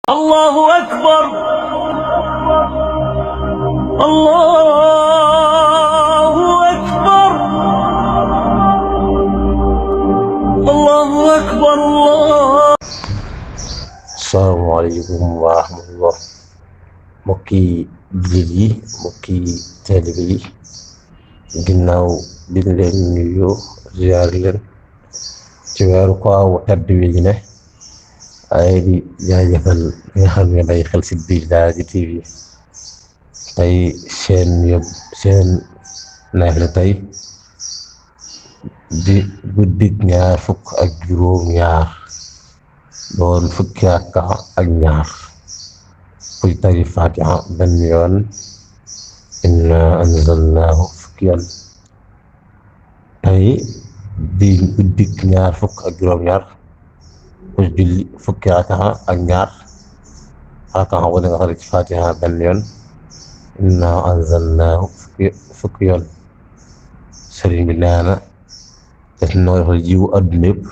الله أكبر الله أكبر الله أكبر الله. asalaamaaleykum wa rahmatullah mbokki jullit yi mbokki taalibe yi ginnaaw bi ñu leen nuyu ziyaar leen ci weeru koor wu tedd wi ñu ne ay di jaajëfal ñi nga xam ne day xel si biir Daaraji TV tey seen naafila tey di guddig ñaar fukk ak juróom-ñaar doon fukki rakka ak ñaar kuy tari Fatiha benn yoon, inna anzalnaahu fukki yoon. Tey di guddig ñaar fukk ak juróom-ñaar ku julli fukki rakka ak ñaar rakka bu ne nga tari ci Fatiha benn yoon, inna anzalnaahu fukki yoon. Sëriñ bi nee na def na ko defal jiwu adduna yëpp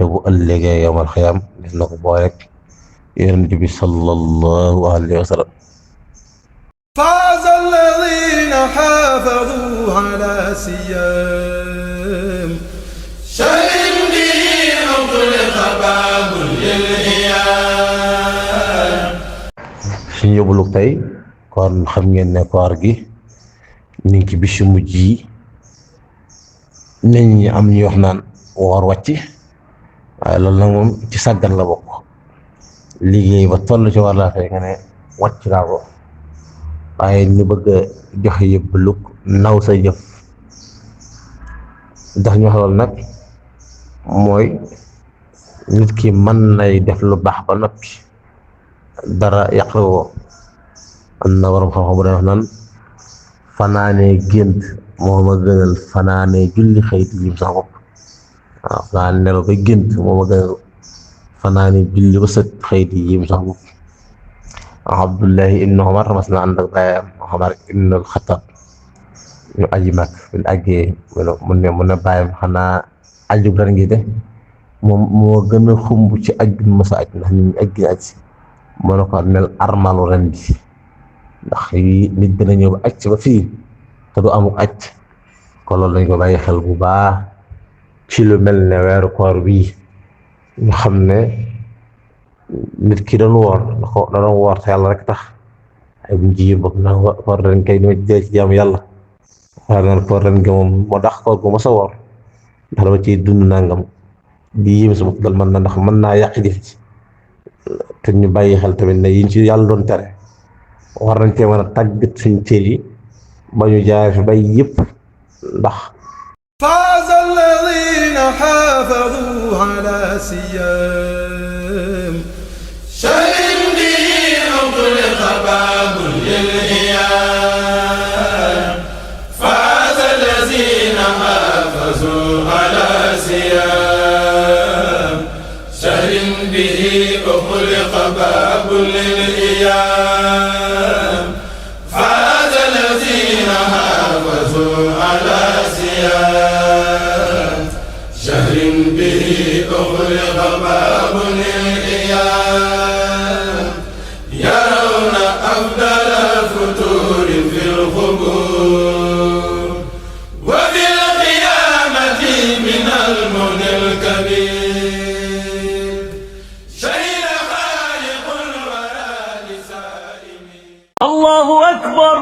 te bu ëllëgee yawmal xiyaam def na ko boole rek Yonent bi sallallahu alayhi wa sallam. faaza allaziina xaafazuu alaa siyaam shahrin bihi ughliqa baabun lil iyaam. suñu yóbbulu tey kon xam ngeen ne koor gi ñu ngi ci bisu mujj yi. nit ñi am ñu wax naan woor wàcc waaye loolu nag moom ci sàggan la bokk. liggéey ba toll ci war laa fay nga ne wàcc naa ko waaye ñu bëgg a joxe yëpp lu naw sa jëf ndax ñu wax loolu nag mooy nit ki mën nay def lu baax ba noppi dara yàq ko. am na waroom xam-xam bu dee wax naan fanaanee gént moo ma gënal fanaanee julli xëyti yim sax bopp. waaw fanaanee nelaw ba gént moo ma gënal fanaanee julli ba sët xëyti yim sax bopp. Abdullahi ibnu Omar mas na ànd ak baayam Omar ibnu Xattaab ñu aji mag buñ àggee mu ne baayam xanaa aju ren gi de moom moo gën a xumb ci aj bi masa aj ndax ñu aj gi aj moo ne ko mel armalu ren gi ndax nit dina ñëw ba aj ba fii te du amuk aj kon loolu dañ ko bàyyi xel bu baax ci lu mel ne weeru koor bii ñu xam ne nit ki doon woor da doon woor te yàlla rek tax ay buñ ci yëpp na koor ren kay dima jëlee ci jaamu yàlla waaye nag koor ren gi moom moo tax koor gu ma sa woor ndax dama ciy dund nangam di yéem sa bopp dal mën na ndax mën naa yàq jëf ci te ñu bàyyi xel tamit ne yiñ ci yàlla doon tere war nañ cee mën a tàggat suñ cër yi ba ñu jaar fi bay yëpp ndax faaza allaziina xaafazuu alaa siyaam shahrin bihi ughliqa baabun lil iyaam. faaza allaziina xaafazuu alaa siyaam shahrin bihi ughliqa baabun lil iyaam. faaza allaziina xaafazuu alaa siyaam shahrin bihi ughliqa baabun lil iyaam. yarawna afdala futuurin fil qubuur wa fil qiyaamati minal munil kabiir. الله أكبر